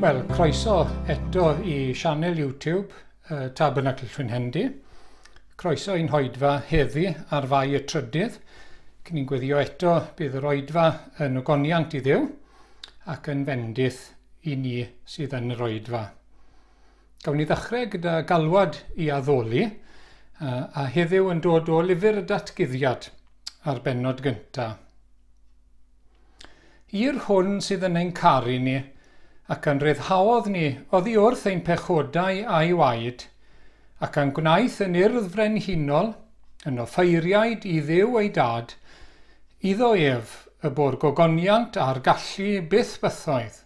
Wel, croeso eto i sianel YouTube uh, Tabernacl Llwynhendy. Croeso i'n hoedfa heddi ar fai y trydydd. Cyn i'n gweddio eto bydd yr oedfa yn ogoniant i Dduw ac yn fendith i ni sydd yn yr oedfa. Gawn ni ddechrau gyda galwad i addoli, a heddiw yn dod o lyfr y datguddiad a'r bennod gyntaf. I'r hwn sydd yn ein caru ni, ac a'n rhyddhaodd ni oddi wrth ein pechodau a'i waed, ac a'n gwnaeth yn urdd frenhinol, yn offeiriaid i Dduw ei Dad, iddo ef y bo'r gogoniant a'r gallu byth bythoedd.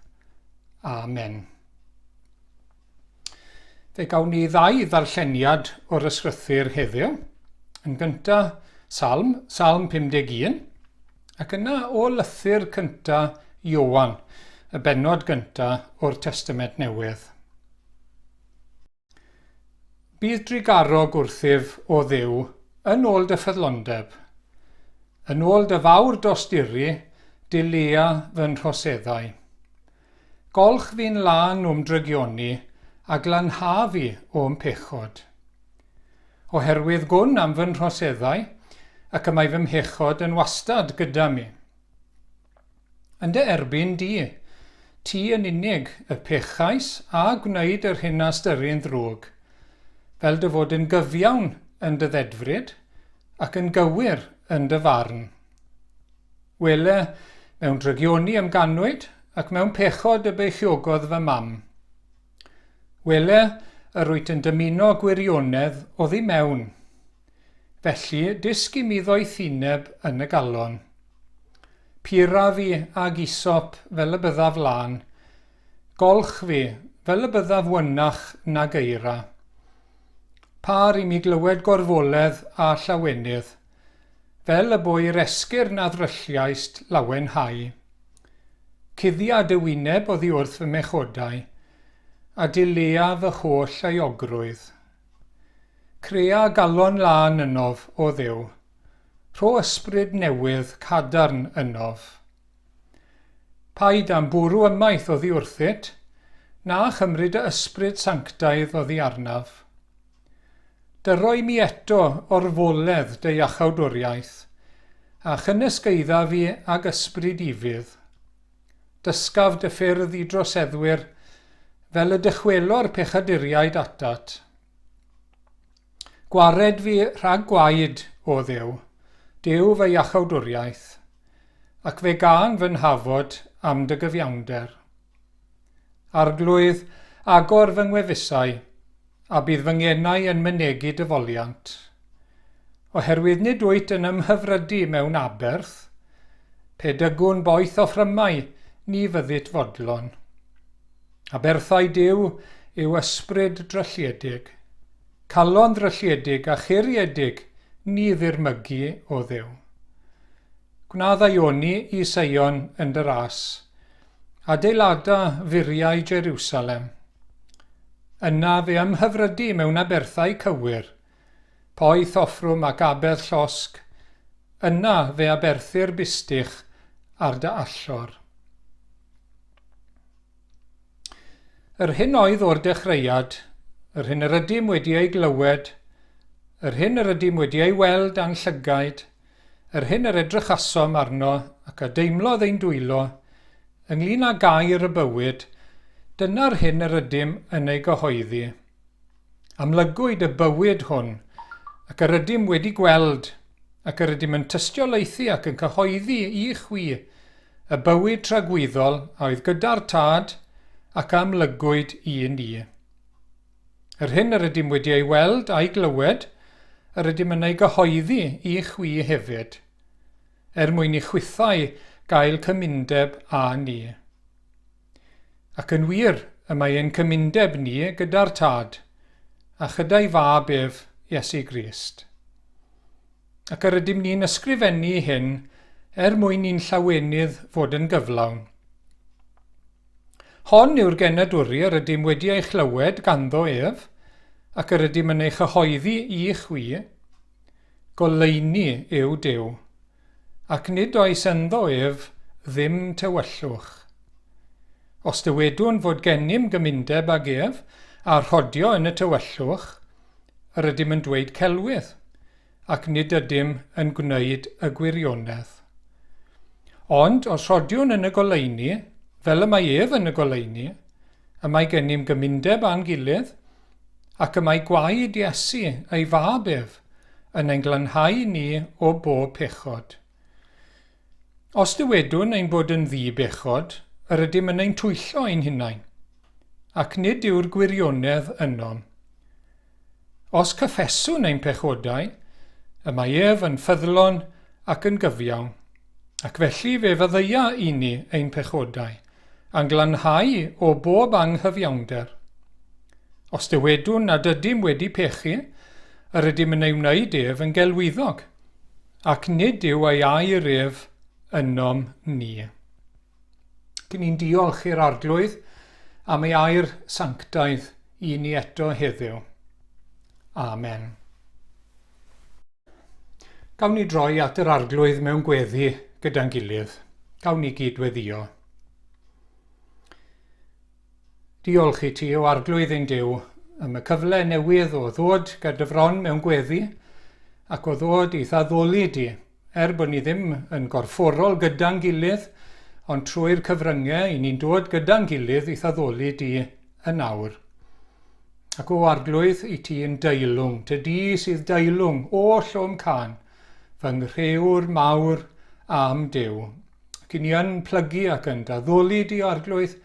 Amen. Fe gawn ni ddau ddarlleniad o'r ysgrythur heddiw. Yn gyntaf, Salm, Salm 51, ac yna o lythyr cyntaf Ioan, y bennod gyntaf o'r Testament Newydd. Bydd drugarog wrthyf, O Dduw, yn ôl dy ffyddlondeb. Yn ôl dy fawr dosturi, dilea fy nhroseddau. Golch fi'n lân o'm drygioni, a glanha fi o'm pechod. Oherwydd gwn am fy nhroseddau, ac y mae fy mhechod yn wastad gyda mi. Yn dy erbyn di, ti yn unig y pechais a gwneud yr hyn a ystyri'n ddrwg, fel dy fod yn gyfiawn yn dy ddedfryd, ac yn gywir yn dy farn. Wele, mewn drygioni y'm ganwyd, ac mewn pechod y beichiogodd fy mam. Wele, yr wyt yn dymuno gwirionedd oddi mewn. Felly, dysg i mi ddoethineb yn y galon. Pura fi ag isop fel y byddaf lân. Golch fi, fel y byddaf wynach nag eira. Par i mi glywed gorfoledd a llawenydd. Fel y bo i'r esgyrn a ddrylliaist lawenhau. Cuddia dy wyneb oddi wrth fy mhechodau, a dilea fy holl euogrwydd. Crea galon lân ynof, O Dduw, rho ysbryd newydd cadarn ynof. Paid â'm bwrw ymaith oddi wrthyt, na chymryd dy ysbryd sanctaidd oddi arnaf. Dyro i mi eto orfoledd dy iachawdwriaeth, a chynysgaedda fi ag ysbryd ufudd. Dysgaf dy ffyrdd i droseddwyr, fel y dychwelo'r pechaduriaid atat. Gwared fi rhag gwaed, O Dduw, Duw fy iachawdwriaeth, ac fe gân fy nhafod am dy gyfiawnder. Arglwydd, agor fy ngwefusau, a bydd fy ngenau yn mynegi dy foliant. Oherwydd nid wyt yn ymhyfrydu mewn aberth, pe dygwn boeth offrymau, ni fyddit fodlon. Aberthau Duw yw ysbryd drylliedig. Calon ddrylliedig a churiedig ni ddirmygu, O Dduw. Gwna ddaioni i Seion yn dy ras. Adeilada furiau Jeriwsalem. Yna fe ymhyfrydu mewn aberthau cywir, poeth offrwm ac aberth llosg, yna fe aberthir bustych ar dy allor. Yr hyn oedd o'r dechreuad, yr hyn yr ydym wedi ei glywed, yr hyn yr ydym wedi ei weld â'n llygaid, yr hyn yr edrychasom arno ac a deimlodd ein dwylo, ynglŷn â gair y bywyd, dyna'r hyn yr ydym yn ei gyhoeddi. Amlygwyd y bywyd hwn, ac yr ydym wedi gweld, ac yr ydym yn tystiolaethu ac yn cyhoeddi i chwi y bywyd tragwyddol a oedd gyda'r Tad ac a amlygwyd i ni. Yr hyn yr ydym wedi ei weld a'i glywed, yr ydym yn ei gyhoeddi i chwi hefyd, er mwyn i chwithau gael cymundeb â ni. Ac yn wir, y mae ein cymundeb ni gyda'r Tad, a chyda'i Fab ef, Iesu Grist. Ac yr ydym ni'n ysgrifennu hyn er mwyn i'n llawenydd fod yn gyflawn. Hon yw'r genadwri yr ydym wedi ei chlywed ganddo ef, ac yr ydym yn ei chyhoeddi i chwi, goleuni yw Duw, ac nid oes ynddo ef ddim tywyllwch. Os dywedwn fod gennym gymundeb ag ef, a rhodio yn y tywyllwch, yr ydym yn dweud celwydd, ac nid ydym yn gwneud y gwirionedd. Ond os rhodiwn yn y goleuni, fel y mae ef yn y goleuni, y mae gennym gymundeb â'n gilydd, ac y mae gwaed Iesu, ei fab ef, yn ein glanhau ni o bob pechod. Os dywedwn ein bod yn ddi-bechod, yr ydym yn ein twyllo ein hunain, ac nid yw'r gwirionedd ynom. Os cyffeswn ein pechodau, y mae ef yn ffyddlon ac yn gyfiawn, ac felly fe faddeia i ni ein pechodau, a'n glanhau o bob anghyfiawnder. Os dywedwn nad ydym wedi pechu, yr ydym yn ei wneud ef yn gelwyddog, ac nid yw ei air ef ynom ni. Dyn ni'n diolch i'r Arglwydd am ei air sanctaidd i ni eto heddiw. Amen. Gawn ni droi at yr Arglwydd mewn gweddi gyda'n gilydd. Gawn ni gyd weddio. Diolch i ti, o Arglwydd ein Duw, am y cyfle newydd o ddod ger dy fron mewn gweddi ac o ddod i'th addoli di, er bod ni ddim yn gorfforol gyda'n gilydd, ond trwy'r cyfryngau i ni'n dod gyda'n gilydd i'th addoli di yn awr. Ac o Arglwydd, i ti yn deilwng, ty di sydd deilwng, oll o'm cân, fy nghrëwr mawr a'm Duw. Ac i ni yn plygu ac yn daddoli di, Arglwydd,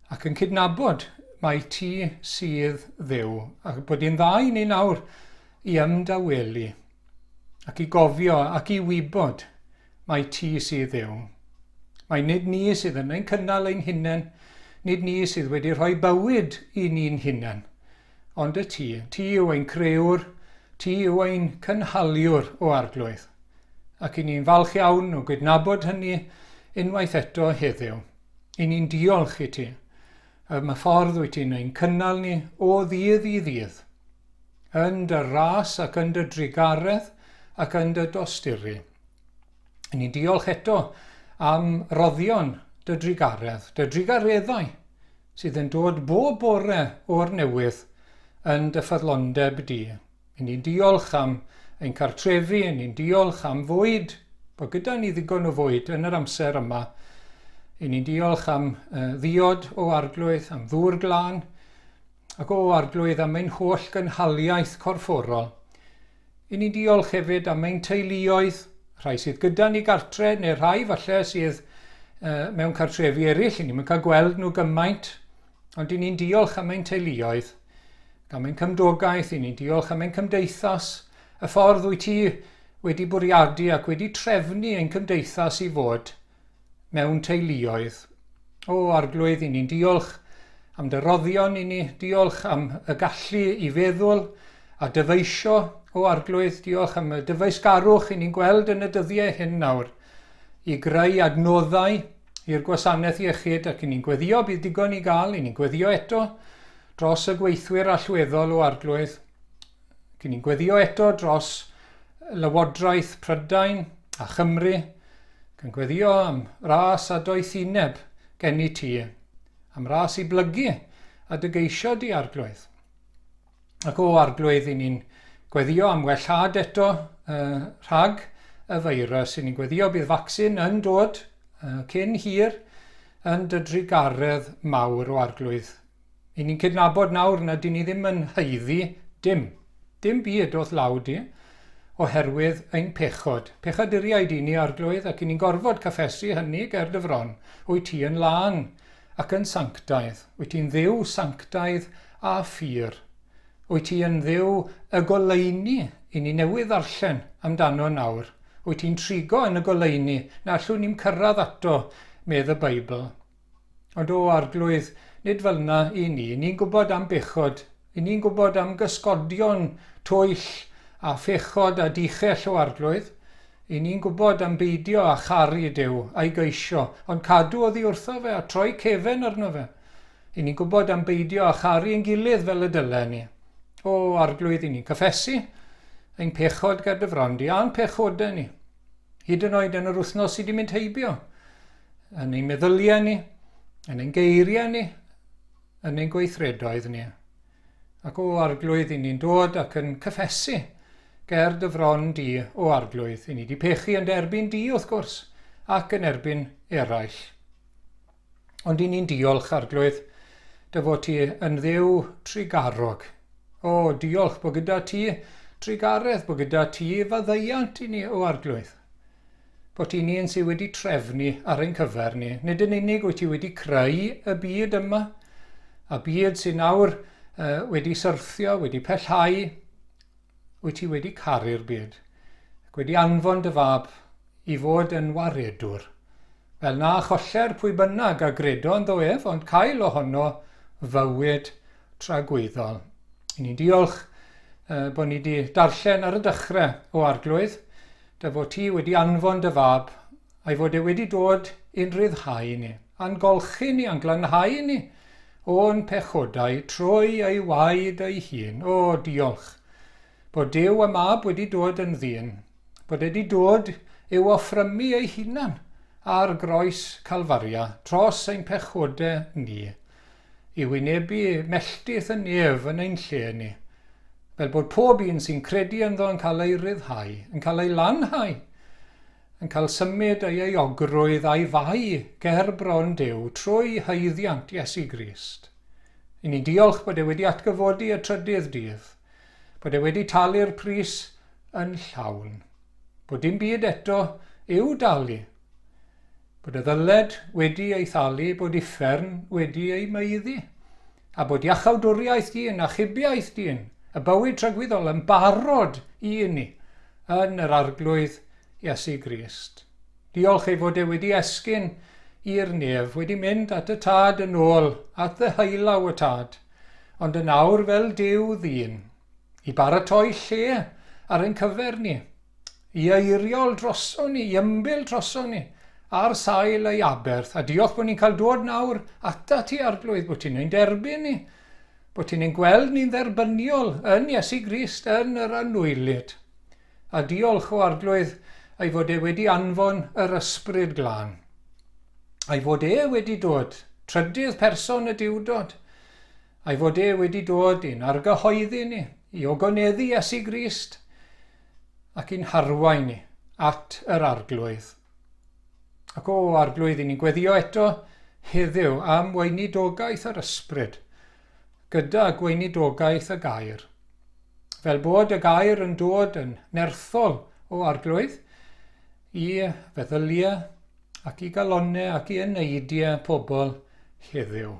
ac yn cydnabod mai ti sydd Dduw, ac bod hi'n dda i ni nawr i ymdawelu, ac i gofio ac i wybod mai ti sydd Dduw. Mai nid ni sydd yn ein cynnal ein hunain, nid ni sydd wedi rhoi bywyd i ni'n hunain, ond y ti. Ti yw ein crëwr, ti yw ein cynhaliwr, o Arglwydd. Ac i ni'n falch iawn o gydnabod hynny unwaith eto heddiw. I ni'n diolch i ti am y ffordd wyt ti'n ein cynnal ni o ddydd i ddydd, yn dy ras ac yn dy drugaredd ac yn dy dosturi. I ni'n diolch eto am roddion dy drugaredd, dy drugareddau sydd yn dod bob bore o'r newydd yn dy ffyddlondeb di. Yn ni'n diolch am ein cartrefi, yn ni'n diolch am fwyd, bod gyda ni ddigon o fwyd yn yr amser yma. Yn ni'n diolch am ddiod o Arglwydd, am ddŵr glân, ac o Arglwydd am ein holl gynhaliaeth corfforol. Yn ni'n diolch hefyd am ein teuluoedd, rhai sydd gyda ni gartre, neu rhai falle sydd mewn cartrefi eraill, i ni'n cael gweld nhw gymaint, ond i ni'n diolch am ein teuluoedd. Am ein cymdogaeth, i ni'n diolch am ein cymdeithas, y ffordd wyt ti wedi bwriadu ac wedi trefnu ein cymdeithas i fod mewn teuluoedd. O, Arglwydd, i ni'n diolch am dy roddion i ni, diolch am y gallu i feddwl a dyfeisio, o Arglwydd, diolch am y dyfeisgarwch i ni'n gweld yn y dyddiau hyn nawr, i greu adnoddau i'r gwasanaeth iechyd ac i ni'n gweddio bydd digon i gael, i ni'n gweddio eto dros y gweithwyr allweddol o Arglwydd. Ac ni'n gweddio eto dros Lywodraeth Prydain a Chymru, ac yn gweddio am ras a doethineb gen i ti, am ras i blygu a dy geisio di, Arglwydd. Ac o Arglwydd, i ni'n gweddio am wellhad eto rhag y feirws. I ni'n gweddio bydd vaccine yn dod cyn hir yn dy drugaredd mawr o Arglwydd. I ni'n cydnabod nawr nad dyn ni ddim yn haeddu dim, dim byd o'th law di, oherwydd ein pechod. Pechaduriaid i ni, Arglwydd, ac i ni'n gorfod cyffesu hynny ger dy fron. Wyt ti yn lân ac yn sanctaidd. Wyt ti'n Dduw sanctaidd a phur. Wyt ti yn Dduw y goleuni i ni newydd ddarllen amdano nawr. Wyt ti'n trigo yn y goleuni na allwn ni'm cyrraedd ato, medd y Beibl. Ond o, Arglwydd, nid fel yna i ni. Ni'n gwybod am bechod. I ni'n gwybod am gysgodion twyll a phechod a dichell o Arglwydd. I ni'n gwybod am beidio â charu Duw a'i geisio, ond cadw oddi wrtho fe a troi cefen arno fe. I ni'n gwybod am beidio â charu ein gilydd fel y dylen ni. O, Arglwydd, i ni'n cyffesu ein pechod ger dy fron di, a'n pechodau ni. Hyd yn oed yn yr wythnos sydd wedi mynd heibio, yn ein meddyliau ni, Yn ein geiriau ni, yn ein gweithredoedd ni. Ac o Arglwydd, i ni'n dod ac yn cyffesu ger dy fron di, o Arglwydd. I ni di pechu yn derbyn di, wrth gwrs, ac yn erbyn eraill. Ond i ni'n diolch, Arglwydd, dy fod ti yn Dduw trugarog. O, diolch bod gyda ti trugaredd, bod gyda ti faddeuant i ni, o Arglwydd. Bod ti'n un sydd wedi trefnu ar ein cyfer ni. Nid yn unig wyt ti wedi creu y byd yma, a byd sydd nawr uh, wedi syrthio, wedi pellhau, wyt ti wedi caru'r byd, ac wedi anfon dy fab i fod yn waredwr, fel na choller pwy bynnag a gredo ynddo ef, ond cael ohono fywyd tragwyddol. I ni'n diolch uh, bod ni wedi darllen ar y dechrau o Arglwydd, dy fod ti wedi anfon dy fab, a'i fod e wedi dod i'n rhyddhau ni, a'n golchi ni, a'n glanhau ni o'n pechodau trwy ei waed ei hun. O, diolch bod Duw y Mab wedi dod yn ddyn, bod e wedi dod i'w offrymu ei hunan ar groes Calfaria dros ein pechodau ni, i wynebu melltith y nef yn ein lle ni, fel bod pob un sy'n credu ynddo yn cael ei ryddhau, yn cael ei lanhau, yn cael symud ei euogrwydd a'i fai ger bron Duw trwy haeddiant Iesu Grist. I ni'n diolch bod e wedi atgyfodi y trydydd dydd, bod e wedi talu'r pris yn llawn, bod dim byd eto i'w dalu, Bod y ddyled wedi ei thalu, bod uffern wedi ei maeddu, a bod iachawdwriaeth dyn, achubiaeth dyn, y bywyd tragwyddol yn barod i ni yn yr Arglwydd Iesu Grist. Diolch ei fod e wedi esgyn i'r nef, wedi mynd at y Tad yn ôl, at ddeheulaw y Tad, ond yn awr fel Duw ddyn, i baratoi lle ar ein cyfer ni, i eiriol droson ni, i ymbil droson ni, ar sail ei aberth. A diolch bod ni'n cael dod nawr ata ti, Arglwydd, bod ti'n ein derbyn ni, bod ti'n ein gweld ni'n dderbyniol yn Iesu Grist yn yr anwylyd. A diolch o Arglwydd ei fod e wedi anfon yr Ysbryd Glân. A'i fod e wedi dod, trydydd person y Duwdod, a'i fod e wedi dod i'n argyhoeddi ni, i ogoneddu Iesu Grist, ac i'n harwain ni at yr Arglwydd. Ac o, Arglwydd, i ni'n gweddio eto heddiw am weinidogaeth yr Ysbryd, gyda gweinidogaeth y Gair. Fel bod y Gair yn dod yn nerthol o Arglwydd i feddyliau ac i galonnau ac i eneidiau pobl heddiw.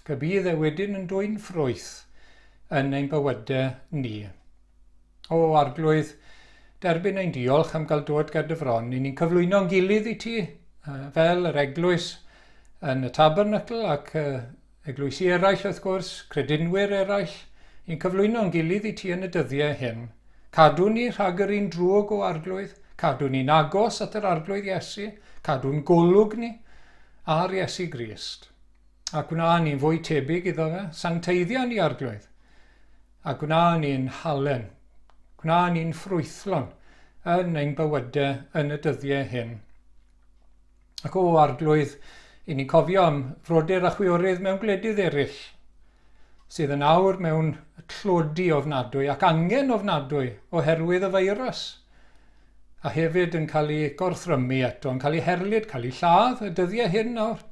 Ac y bydd e wedyn yn dwyn ffrwyth yn ein bywydau ni. O, Arglwydd, derbyn ein diolch am gael dod ger dy fron. I ni'n cyflwyno'n gilydd i ti, fel yr eglwys yn y tabernacl ac eglwysi eraill wrth gwrs, credinwyr eraill. I'n cyflwyno'n gilydd i ti yn y dyddiau hyn. Cadw ni rhag yr un drwg o Arglwydd, cadw ni'n agos at yr Arglwydd Iesu, cadw'n golwg ni ar Iesu Grist. A gwna ni'n fwy tebyg iddo fe, sancteiddia ni Arglwydd. A gwna ni'n halen, gwna ni'n ffrwythlon yn ein bywydau yn y dyddiau hyn. Ac o Arglwydd, i ni'n cofio am frodyr a chwiorydd mewn gwledydd eraill, sydd yn awr mewn tlodi ofnadwy ac angen ofnadwy oherwydd y feirws, a hefyd yn cael eu gorthrymu eto, yn cael eu herlid, cael eu lladd y dyddiau hyn nawr.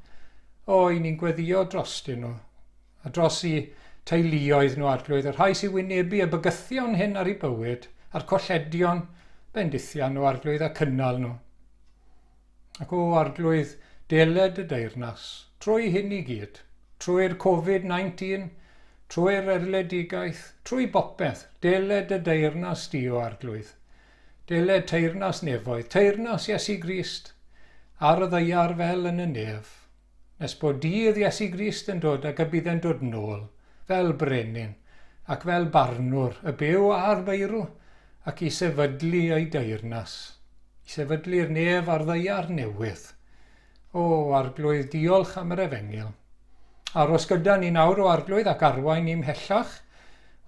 O, i ni'n gweddio drostyn nhw, a dros i teuluoedd nhw, Arglwydd, y rhai sy'n wynebu y bygythion hyn ar eu bywyd, a'r colledion, bendithian nhw, Arglwydd, a cynnal nhw. Ac o, Arglwydd, deled y deyrnas, trwy hyn i gyd, trwy'r Covid-19, trwy'r erledigaeth, trwy bopeth, deled y deyrnas di, o Arglwydd. Deled teyrnas nefoedd, teyrnas Iesu Grist, ar y ddaear fel yn y nef, nes bod dydd Iesu Grist yn dod ac y bydd e'n dod nôl, fel brenin, ac fel barnwr, y byw a'r meirw, ac i sefydlu ei deyrnas, i sefydlu'r nef a'r ddaear newydd. O, Arglwydd, diolch am yr efengyl. Aros gyda ni nawr o Arglwydd ac arwain ni mhellach,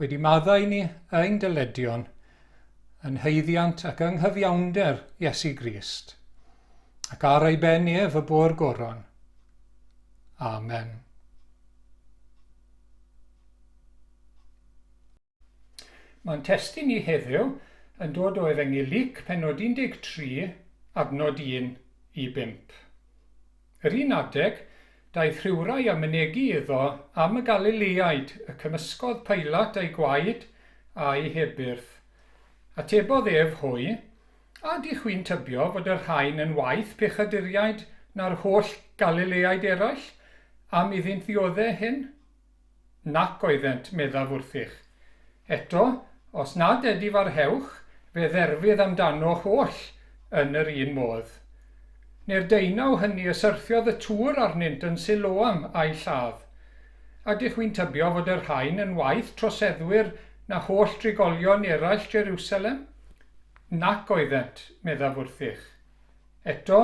wedi maddau ni ein dyledion, yn haeddiant ac yng nghyfiawnder Iesu Grist, ac ar ei ben ef y bo'r goron. Amen. Mae'n testun ni heddiw yn dod o Efengyl Luc, pennod 13, adnod 1 i 5. Yr un adeg, daeth rhywrai a mynegi iddo am y Galileaid y cymysgodd Pilat eu gwaed a'u hebyrth. Atebodd ef hwy, A ydych chwi'n tybio fod y rhain yn waeth pechaduriaid na'r holl Galileaid eraill, am iddynt ddiodde' hyn? Nac oeddent, meddaf wrthych. Eto, os nad edifarhewch, fe dderfydd amdanoch oll yn yr un modd. Neu'r deunaw hynny y syrthiodd y tŵr arnynt yn Siloam a'u lladd. A ydych chwi'n tybio fod y rhain yn waeth troseddwyr na holl drigolion eraill Jeriwsalem? Nac oeddent, meddaf wrthych. Eto,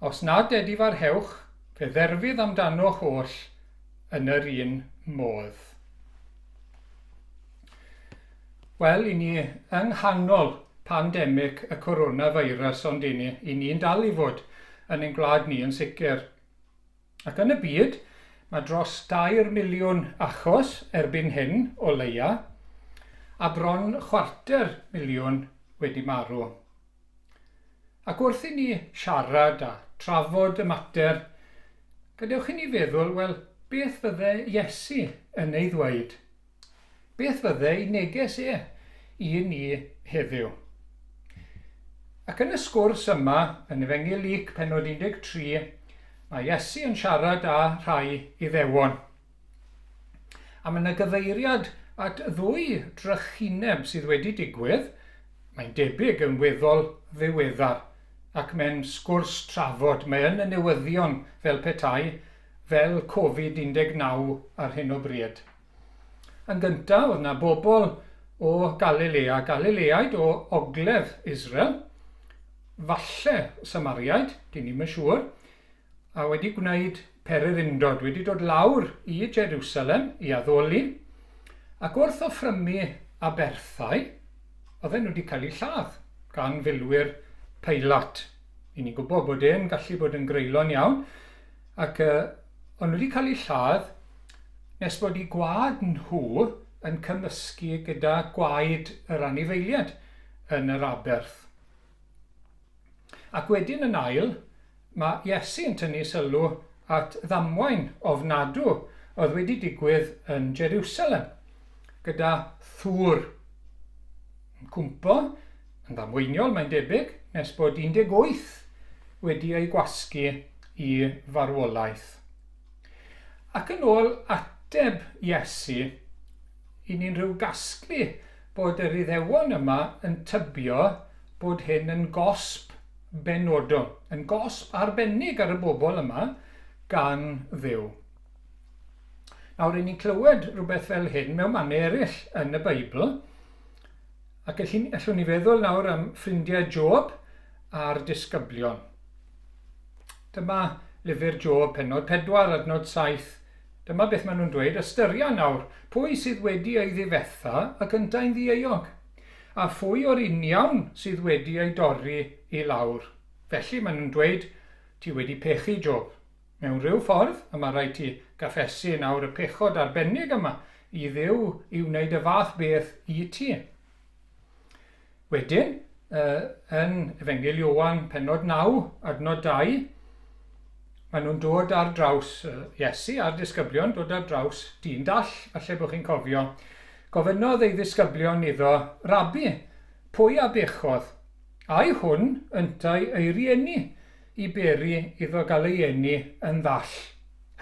os nad edifarhewch, fe dderfydd amdanoch oll yn yr un modd. Wel, i ni yng nghanol pandemig y coronavirus, ond i ni, i ni'n dal i fod yn ein gwlad ni yn sicr. Ac yn y byd, mae dros dair miliwn achos erbyn hyn, o leia, a bron chwarter miliwn wedi marw. Ac wrth i ni siarad a trafod y mater, gadewch i ni feddwl, wel, beth fydde Iesu yn ei ddweud? Beth fydde ei neges e i ni heddiw? Ac yn y sgwrs yma, yn Efengyl Luc pennod 13, mae Iesu yn siarad â rhai Iddewon. A mae yna gyfeiriad at ddwy drychineb sydd wedi digwydd, mae'n debyg yn weddol ddiweddar, ac mae'n sgwrs trafod, mae yn y newyddion fel petai, fel Covid 19 ar hyn o bryd. Yn gyntaf, oedd yna bobl o Galilea, Galileaid o ogledd Israel, falle Samariaid, dyn ni'm yn siŵr, a wedi gwneud pererindod, wedi dod lawr i Jerusalem i addoli, ac wrth offrymu aberthau, oedden nhw wedi cael eu lladd gan filwyr Peilat. I ni'n gwybod bod e'n gallu bod yn greulon iawn, ac uh, o'n nhw wedi cael eu lladd nes bod eu gwad nhw yn cymysgu gyda gwaed yr anifeiliaid yn yr aberth. Ac wedyn yn ail, mae Iesu yn tynnu sylw at ddamwain ofnadw oedd wedi digwydd yn Jerusalem, gyda thŵr yn cwmpo, yn ddamweiniol mae'n debyg, nes bod 18 wedi ei gwasgu i farwolaeth. Ac yn ôl ateb Iesu, i ni'n rhyw gasglu bod yr Iddewon yma yn tybio bod hyn yn gosb benodol, yn gosb arbennig ar y bobl yma gan Dduw. Nawr, ry'n ni'n clywed rhywbeth fel hyn mewn mannau eraill yn y Beibl, ac allwn ni feddwl nawr am ffrindiau Job a'r disgyblion. Dyma lyfr Job, pennod 4, adnod 7. Dyma beth maen nhw'n dweud, Ystyria nawr, pwy sydd wedi ei ddifetha ac yntau'n ddieuog? A phwy o'r uniawn sydd wedi ei dorri i lawr? Felly maen nhw'n dweud, Ti wedi pechu, Job. Mewn rhyw ffordd, y mae rhaid ti gaffesu nawr y pechod arbennig yma i Dduw i wneud y fath beth i ti. Wedyn, yn Efengyl Ioan, pennod 9, adnod 2, maen nhw'n dod ar draws Iesu a'r disgyblion, dod ar draws dyn dall, falle bod chi'n cofio. Gofynnodd ei ddisgyblion iddo, Rabi, pwy a bechodd? Ai hwn yntau ei rieni i beri iddo gael ei eni yn ddall?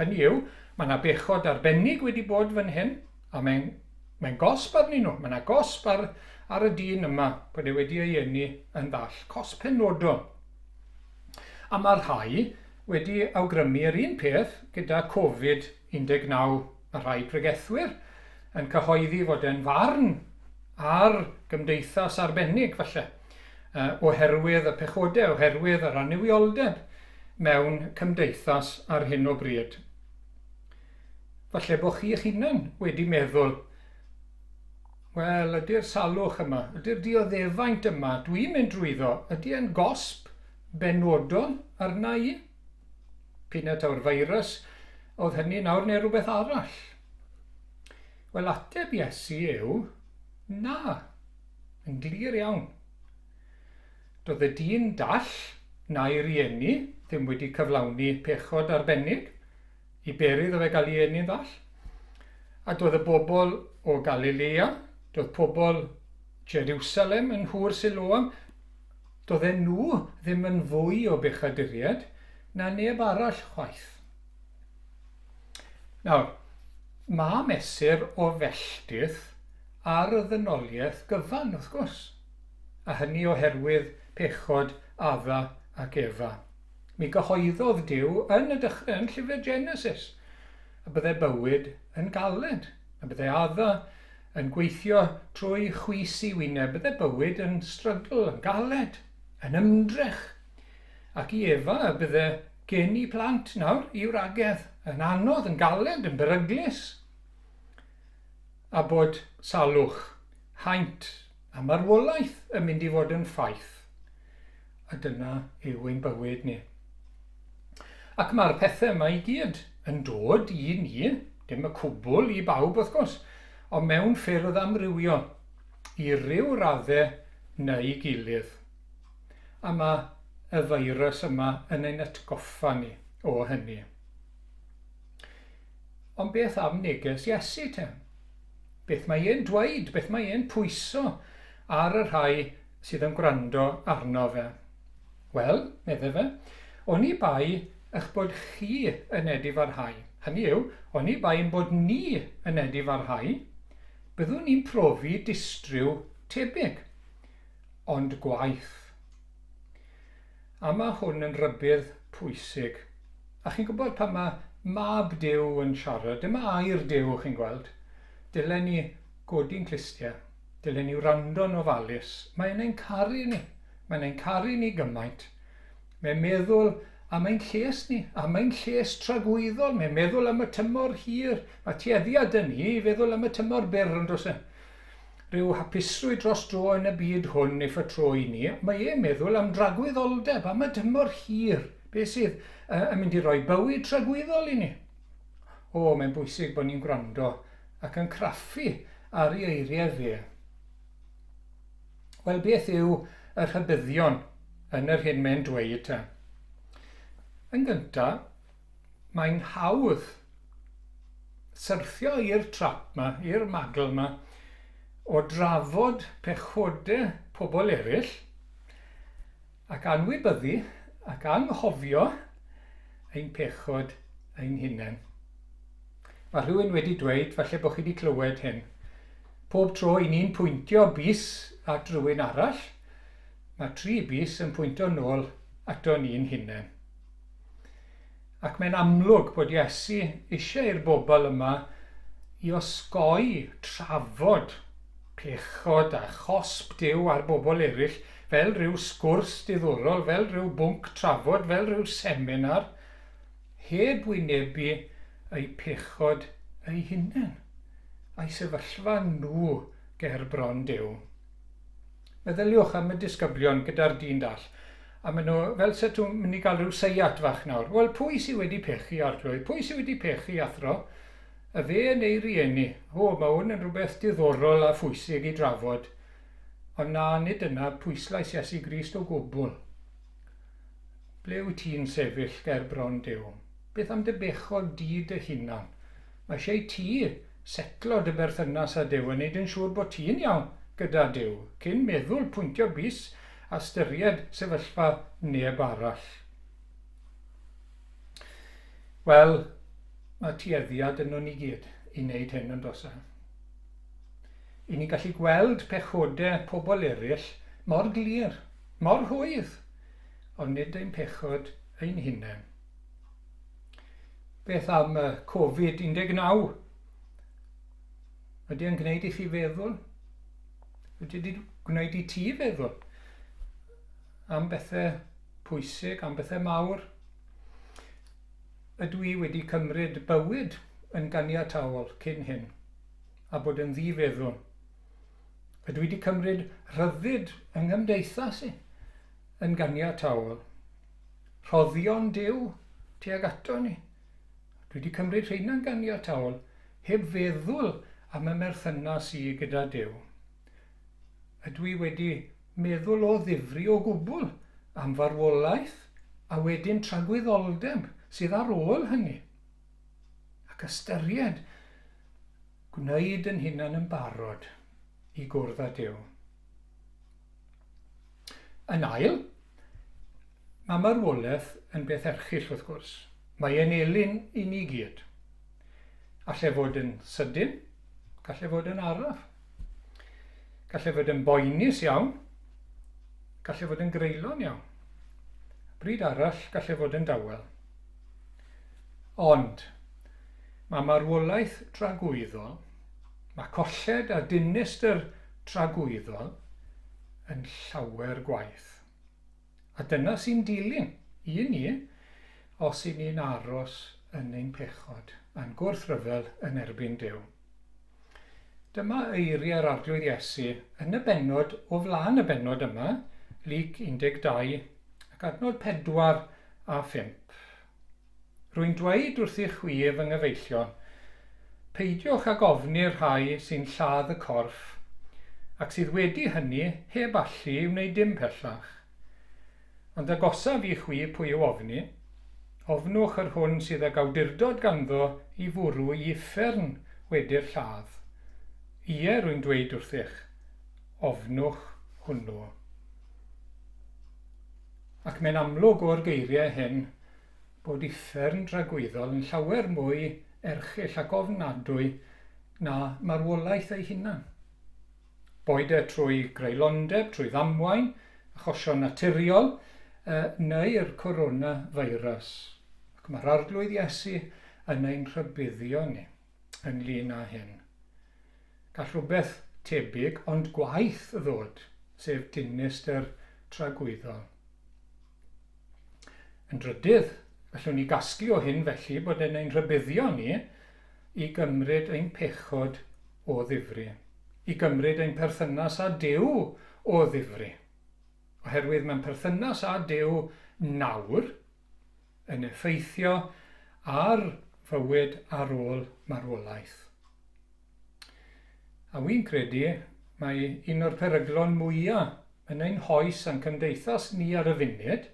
Hynny yw, mae yna bechod arbennig wedi bod fan hyn, a mae'n mae'n gosb arnyn nhw. Mae yna gosb ar, ar y dyn yma bod e wedi ei eni yn ddall. Cosb penodol. A mae rhai wedi awgrymu yr un peth gyda Covid-19. Mae rhai pregethwyr yn cyhoeddi fod e'n farn ar gymdeithas arbennig, falle, oherwydd y pechodau, oherwydd yr annuwioldeb mewn cymdeithas ar hyn o bryd. Falle bod chi eich hunan wedi meddwl, wel, ydy'r salwch yma, ydy'r dioddefaint yma dwi'n mynd drwyddo, ydy e'n gosb benodol arna i? P'un a taw'r feirws oedd hynny nawr neu rhywbeth arall? Wel, ateb Iesu yw na, yn glir iawn. Doedd y dyn dall na'i rieni ddim wedi cyflawni pechod arbennig i beri iddo fe gael ei eni'n ddall. A doedd y bobl o Galilea, doedd pobl Jerusalem yn nhŵr Siloam, doedden nhw ddim yn fwy o bechaduriaid na neb arall chwaith. Nawr, mae mesur o felltith ar y ddynoliaeth gyfan, wrth gwrs, a hynny oherwydd pechod Adda ac Efa. Mi gyhoeddodd Duw yn y dechrau, yn llyfr Genesis, y byddai bywyd yn galed, y byddai Adda yn gweithio trwy chwys i wyneb, byddai bywyd yn strygl, yn galed, yn ymdrech. Ac i Efa y bydde geni plant nawr i wragedd, yn anodd, yn galed, yn beryglus. A bod salwch, haint a marwolaeth yn mynd i fod yn ffaith. A dyna yw ein bywyd ni. Ac mae'r pethau yma i gyd yn dod i ni, dim y cwbl i bawb wrth gwrs, ond mewn ffyrdd amrywiol, i ryw raddau neu'i gilydd. A mae y feirws yma yn ein atgoffa ni o hynny. Ond beth am neges Iesu te? Beth mae e'n dweud, beth mae e'n pwyso ar y rhai sydd yn gwrando arno fe? Wel, medde fe, oni bai eich bod chi yn edifarhau. Hynny yw, oni bai ein bod ni yn edifarhau, byddwn ni'n profi distryw tebyg, ond gwaeth. A mae hwn yn rybudd pwysig. A chi'n gwybod pan mae mab Duw yn siarad, dyma air Duw chi'n gweld, dylen ni godi'n clustiau, dylen ni wrando'n ofalus. Mae'n ein caru ni, mae'n ein caru ni gymaint. Mae'n meddwl am ein lles ni, am ein lles tragwyddol, mae'n meddwl am y tymor hir. Mae tueddiad yn ni i feddwl am y tymor byr, ond oes e? Rhyw hapusrwydd dros dro yn y byd hwn if y tro i ni, mae e'n meddwl am dragwyddoldeb, am y tymor hir, beth sydd uh, yn mynd i roi bywyd tragwyddol i ni. O, mae'n bwysig bod ni'n gwrando ac yn craffu ar ei eiriau fe. Wel, beth yw y rhybuddion yn yr hyn mae'n dweud te? Yn gyntaf, mae'n hawdd syrthio i'r trap 'ma, i'r magl 'ma, o drafod pechode pobl eraill ac anwybyddu ac anghofio ein pechod ein hunain. Mae rhywun wedi dweud, falle bod chi wedi clywed hyn, pob tro i ni'n pwyntio bys at rhywun arall, mae tri bys yn pwyntio nôl ato ni'n hunain. Ac mae'n amlwg bod Iesu eisiau i'r bobl yma i osgoi trafod pechod a chosb Duw ar bobl eraill fel rhyw sgwrs diddorol, fel rhyw bwnc trafod, fel rhyw seminar, heb wynebu eu pechod eu hunain, a'i sefyllfa nhw ger bron Duw. Meddyliwch am y disgyblion gyda'r dyn dall. A maen nhw fel se nhw'n mynd i gael rhyw seiat fach nawr. Wel, pwy sydd wedi pechu, arglwydd? Pwy sydd wedi pechu, athro? Y fe neu rieni? O, mae hwn yn rhywbeth diddorol a phwysig i drafod. Ond na, nid yna pwyslais Iesu Grist o gwbl. Ble wyt ti'n sefyll ger bron Duw? Beth am dy bechod di dy hunan? Mae eisiau i ti setlo dy berthynas â Duw a wneud yn siŵr bod ti'n iawn gyda Duw, cyn meddwl, pwyntio bys a ystyried sefyllfa neb arall. Wel, mae tueddiad yno ni gyd i wneud hyn yn does e? I ni'n gallu gweld pechodau pobl eraill mor glir, mor rhwydd, ond nid ein pechod ein hunain. Beth am y Covid-19? Ydy e'n gwneud i chi feddwl? Ydy wedi gwneud i ti feddwl am bethau pwysig, am bethau mawr? Ydw i wedi cymryd bywyd yn ganiataol cyn hyn a bod yn ddi-feddwl? Ydw i wedi cymryd rhyddid yng nghymdeithas i yn ganiataol? Rhoddion Duw tuag ato ni. Dwi wedi cymryd rheina'n ganiataol heb feddwl am y merthynas i gyda Duw. Ydw i wedi meddwl o ddifri o gwbl am farwolaeth a wedyn tragwyddoldeb sydd ar ôl hynny? Ac ystyried gwneud yn hunan yn barod i gwrdd â Duw. Yn ail, mae marwolaeth yn beth erchyll wrth gwrs. Mae e'n elyn i ni gyd. Alle fod yn sydyn, galle fod yn araf. Galle fod yn boenus iawn, galle fod yn greulon iawn. Bryd arall, galle fod yn dawel. Ond, mae marwolaeth dragwyddol, mae colled a dinistr tragwyddol yn llawer gwaeth. A dyna sy'n dilyn i ni os i ni'n aros yn ein pechod a'n gwrthryfel yn erbyn Duw. Dyma eiriau'r Arglwydd Iesu yn y bennod o flaen y bennod yma, Luc 12 ac adnod 4 a 5. Rwy'n dweud wrthych chwi, fy nghyfeillion, peidiwch ag ofni'r rhai sy'n lladd y corff, ac sydd wedi hynny heb allu i wneud dim pellach. Ond agosaf i chwi pwy i'w ofni, ofnwch yr hwn sydd ag awdurdod ganddo i fwrw i uffern wedi'r lladd. Ie, rwy'n dweud wrthych, ofnwch hwnnw. Ac mae'n amlwg o'r geiriau hyn bod uffern dragwyddol yn llawer mwy erchyll ac ofnadwy na marwolaeth ei hunan. Boed e trwy greulondeb, trwy ddamwain, achosion naturiol, neu'r coronavirus. Ac mae'r Arglwydd Iesu yn ein rhybuddio ni ynglyn â hyn. Gall rhywbeth tebyg ond gwaeth ddod, sef dinistr tragwyddol. Yn drydydd, gallwn ni gasglu o hyn felly bod e'n ein rhybuddio ni i gymryd ein pechod o ddifri, i gymryd ein perthynas â Duw o ddifri. Oherwydd mae'n perthynas â Duw nawr yn effeithio ar fywyd ar ôl marwolaeth. A wy'n credu mai un o'r peryglon mwya' yn ein hoes a'n cymdeithas ni ar y funud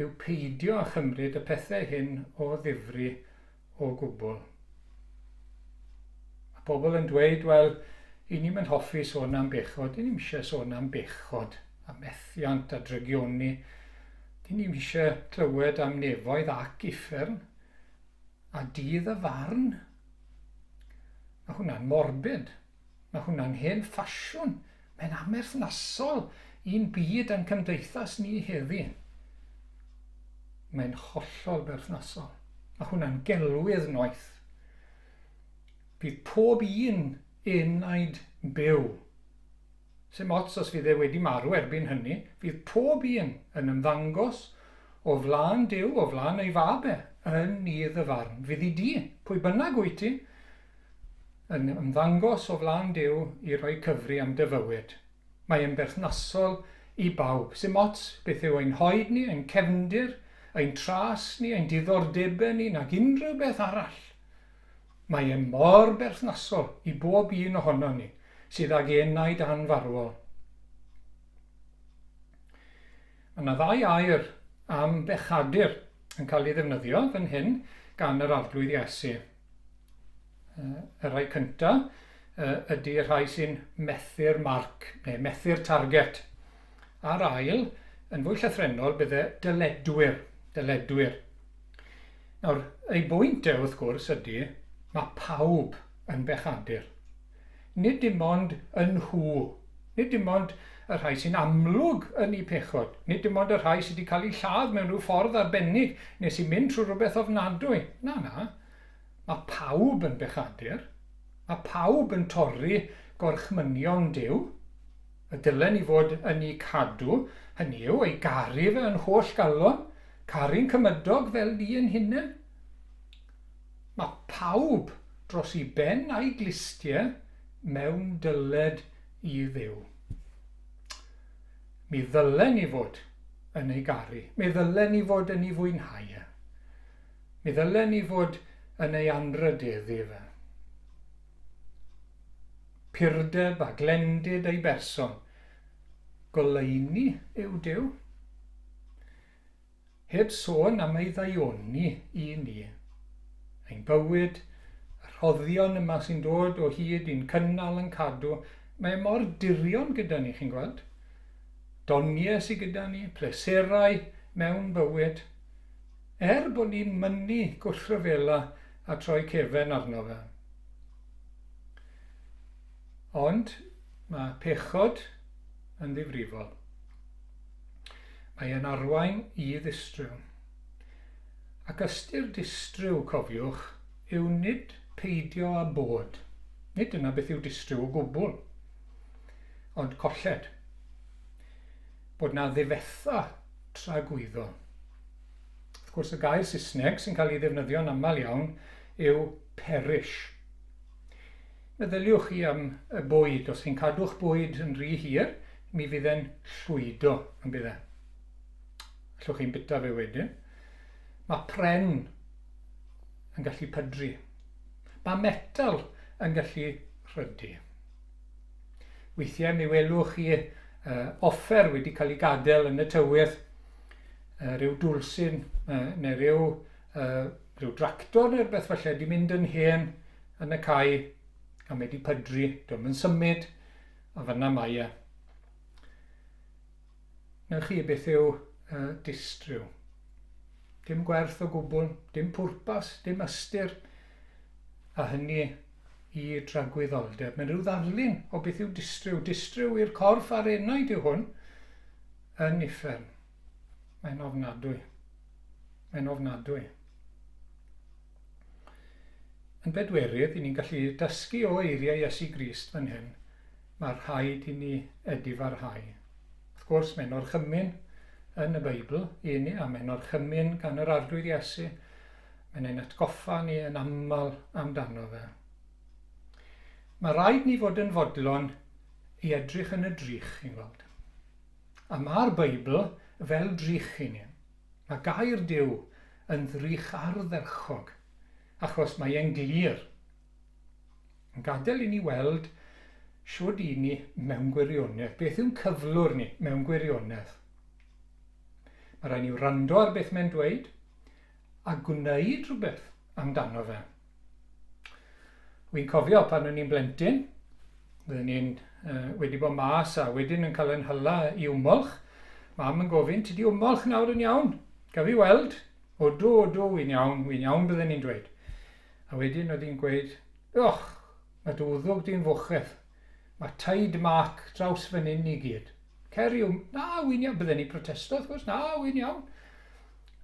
yw peidio â chymryd y pethau hyn o ddifri o gwbl. Mae pobl yn dweud, wel, i ni'm yn hoffi sôn am bechod, dyn ni'm eisiau sôn am bechod, a methiant a drygioni. Dyn ni'm eisiau clywed am nefoedd ac uffern. A dydd y farn? Mae hwnna'n morbid. Mae hwnna'n hen ffasiwn. Mae'n amherthnasol i'n byd a'n cymdeithas ni heddi. Mae'n hollol berthnasol. Mae hwnna'n gelwydd noeth. Bydd pob un enaid byw Sim ots os fydd e wedi marw erbyn hynny, fydd pob un yn ymddangos o flaen Duw, o flaen ei Fab e, yn nydd y farn. Fyddi di, pwy bynnag wyt ti, yn ymddangos o flaen Duw i roi cyfri am dy fywyd. Mae e'n berthnasol i bawb. Sim ots beth yw ein hoed ni, ein cefndir, ein tras ni, ein diddordebau ni, nag unrhyw beth arall. Mae e mor berthnasol i bob un ohonon ni sydd ag enaid anfarwol. Mae yna ddau air am bechadur yn cael ei ddefnyddio fan hyn gan yr Arglwydd Iesu. Y rhai cyntaf ydy rhai sy'n methu'r marc neu methu'r target. A'r ail, yn fwy llythrennol, bydde dyledwyr, dyledwyr. Nawr, ei bwynt e, wrth gwrs, ydy, mae pawb yn bechadur. Nid dim ond y nhw, nid dim ond y rhai sy'n amlwg yn eu pechod, nid dim ond y rhai sydd wedi cael eu lladd mewn rhyw ffordd arbennig neu sy'n mynd trwy rhywbeth ofnadwy. Na, na. Mae pawb yn bechadur. Mae pawb yn torri gorchmynion Duw. Y dylen ni fod yn eu cadw, hynny yw, ei garu fe yn holl galon, Caru'n cymydog fel ni ein hunain. Mae pawb dros i ben a'i glustie mewn dyled i Dduw. Mi ddylen ni fod yn ei garu. Mi ddylen ni fod yn ei fwynhau e. Mi ddylen ni fod yn ei anrhydeddu fe. Purdeb a glendid ei berson. Goleuni yw Duw. Heb sôn am ei ddaioni i ni. Ein bywyd, y rhoddion yma sy'n dod o hyd i'n cynnal yn cadw, mae e mor dirion gyda ni, chi'n gweld. Doniau sydd gyda ni, pleserau mewn bywyd. Er bod ni'n mynnu gwrthryfela a troi cefen arno fe. Ond mae pechod yn ddifrifol. Mae e'n arwain i ddistryw. Ac ystyr distryw, cofiwch, yw nid peidio â bod. Nid dyna beth yw distryw o gwbl, ond colled. Bod 'na ddifetha tragwyddol. Wrth gwrs, y gair Saesneg sy'n cael ei ddefnyddio'n aml iawn yw perish. Meddyliwch chi am y bwyd. Os chi'n cadw'ch bwyd yn rhy hir, mi fydd e'n llwydo, yn bydd e? Allwch chi'n bita fe wedyn. Mae pren yn gallu pydru. Mae metal yn gallu rhydu. Weithiau mi welwch chi uh, offer wedi cael ei gadael yn y tywydd, uh, rhyw dwlsyn uh, neu rhyw, uh, rhyw dractor neu rhywbeth falle wedi mynd yn hen yn y cae a mae wedi pydru, dwi'n yn symud, a fyna mae e. Newch chi beth yw uh, distryw. Dim gwerth o gwbl, dim pwrpas, dim ystyr, a hynny i dragwyddoldeb. Mae'n rhyw ddarlun o beth yw distryw. Distryw i'r corff a'r enaid yw hwn yn uffern. Mae'n ofnadwy. Mae'n ofnadwy. Yn bedwerydd, i ni'n gallu dysgu o eiriau Iesu Grist fan hyn, mae rhaid i ni edifarhau. Wrth gwrs, mae'n orchymyn yn y Beibl i ni, a mae'n orchymyn gan yr Arglwydd Iesu. Mae'n ein atgoffa ni yn aml amdano fe. Mae rhaid ni fod yn fodlon i edrych yn y drych, chi'n gweld. A mae'r Beibl fel drych i ni. Mae gair Duw yn ddrych ardderchog, achos mae e'n glir. Yn gadael i ni weld shwd i ni mewn gwirionedd, beth yw'n cyflwr ni mewn gwirionedd. Mae rhaid ni wrando ar beth mae'n dweud a gwneud rhywbeth amdano fe. Wy'n cofio pan o'n i'n blentyn, fydden ni'n uh, wedi bod mas a wedyn yn cael yn hyla i wmolch. Mam yn gofyn, ti di wmolch nawr yn iawn? Gaf i weld? Odw, odw, wy'n iawn, wy'n iawn bydden ni'n dweud. A wedyn oedd hi'n gweud, och, mae dy wddwg di'n fuchedd. Mae tide mark draws fan hyn i gyd. Cer i wm... Na, wy'n iawn. Bydden ni'n protesto, wrth gwrs. Na, wy'n iawn.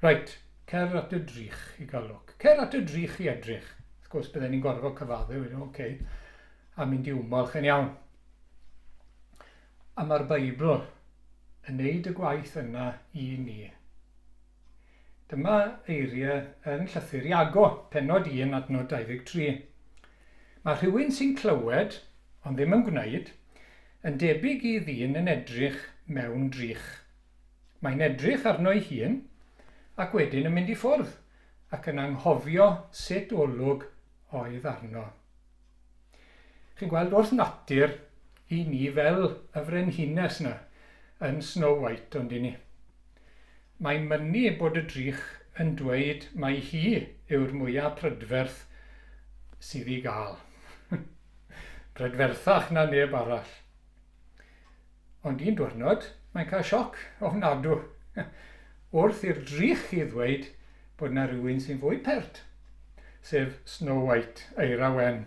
Reit, cer at y drych i gael look. Cer at y drych i edrych. Wrth gwrs, bydden ni'n gorfod cyfadde, wedyn, oce, okay, a mynd i wmolch yn iawn. A mae'r Beibl yn neud y gwaith yna i ni. Dyma eiriau yn llythyr Iago, pennod 1, adnod 23. Mae rhywun sy'n clywed, ond ddim yn gwneud, yn debyg i ddyn yn edrych mewn drych. Mae'n edrych arno'i hun, ac wedyn yn mynd i ffwrdd, ac yn anghofio sut olwg oedd arno. Chi'n gweld, wrth natur, i ni fel y frenhines 'na yn Snow White, ond i ni? Mae'n mynnu bod y drych yn dweud mai hi yw'r mwya' prydferth sydd i gael. Prydferthach na neb arall. Ond un dwrnod, mae'n cael sioc ofnadw wrth i'r drych i ddweud bod 'na rywun sy'n fwy pert, sef Snow White, Eira Wen.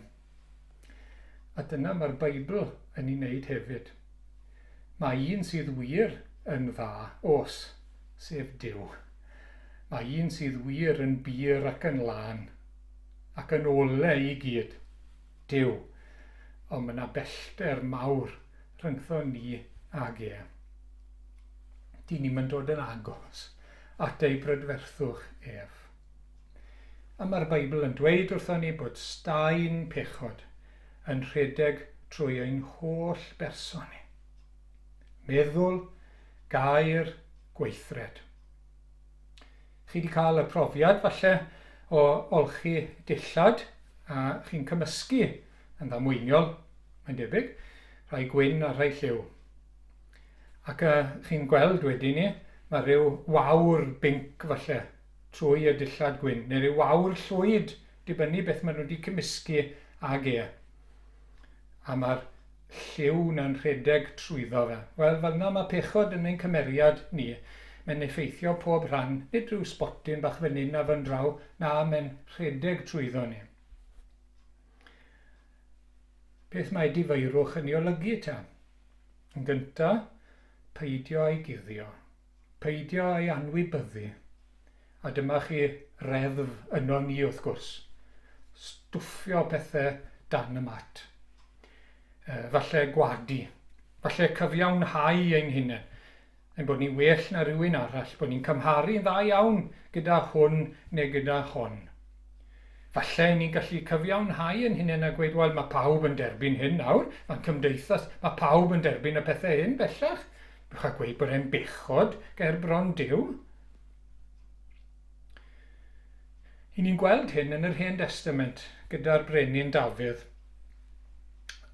A dyna mae'r Beibl yn ei wneud hefyd. Mae un sydd wir yn dda, oes, sef Duw. Mae un sydd wir yn bur ac yn lân, ac yn ole i gyd, Duw. Ond mae yna bellter mawr rhyngtho ni ag e. Dyn ni'm yn dod yn agos at ei brydferthwch ef. A mae'r Beibl yn dweud wrthon ni bod staen pechod yn rhedeg trwy ein holl berson ni. Meddwl, gair, gweithred. Chi wedi cael y profiad falle o olchi dillad a chi'n cymysgu yn ddamweiniol, mae'n debyg, rhai gwyn a rhai lliw. Ac uh, chi'n gweld wedyn ni, mae rhyw wawr binc falle trwy y dillad gwyn, neu rhyw wawr llwyd, dibynnu beth maen nhw wedi cymysgu ag e. A mae'r lliw 'na'n rhedeg trwyddo fe. Wel, fel 'na mae pechod yn ein cymeriad ni. Mae'n effeithio pob rhan, nid rhyw sbotyn bach fan hyn a fan draw, na, mae'n rhedeg trwyddo ni. Beth mae difeirwch yn ei olygu ta? Yn gynta, peidio â'i guddio. Peidio â'i anwybyddu. A dyma chi reddf yno ni wrth gwrs. Stwffio pethau dan y mat. E, falle gwadu. Falle cyfiawnhau ein hunain. Ein bod ni'n well na rhywun arall, bod ni'n cymharu'n dda iawn gyda hwn neu gyda hon. Falle ni'n gallu cyfiawnhau ein hunain a gweud, wel, mae pawb yn derbyn hyn nawr, mae'n cymdeithas, mae pawb yn derbyn y pethau hyn bellach. Bwch a gweud bod e'n bechod ger bron Duw. I ni'n gweld hyn yn yr Hen Destament gyda'r brenin Dafydd.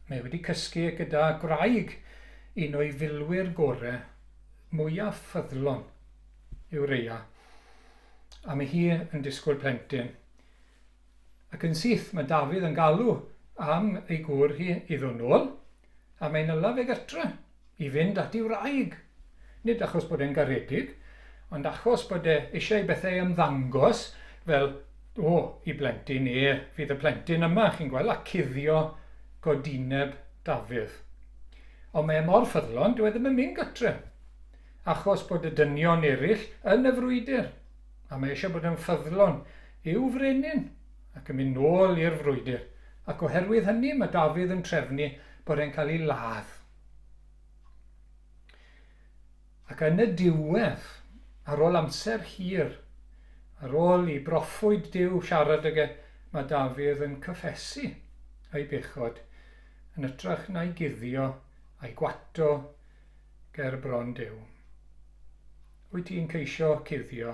Mae wedi cysgu gyda gwraig un o'i filwyr gore, mwyaf ffyddlon, Ureia. A mae hi yn disgwyl plentyn. Ac yn syth mae Dafydd yn galw am ei gŵr hi i ddod nôl, a mae'n yla fe gytre i fynd at ei wraig. Nid achos bod e'n garedig, ond achos bod e eisiau i bethau ymddangos fel, o, i blentyn e fydd y plentyn yma, chi'n gweld, a cuddio godineb Dafydd. Ond mae e mor ffyddlon, dyw e ddim yn mynd gytre, achos bod y dynion eraill yn y frwydr. A mae eisiau bod yn ffyddlon i'w frenin ac yn mynd nôl i'r frwydr. Ac oherwydd hynny mae Dafydd yn trefnu bod e'n cael ei ladd. Ac yn y diwedd, ar ôl amser hir, ar ôl i broffwyd Duw siarad ag e, mae Dafydd yn cyffesu ei bechod yn ytrach na'i guddio a'i gwato ger bron Duw. Wyt ti'n ceisio cuddio?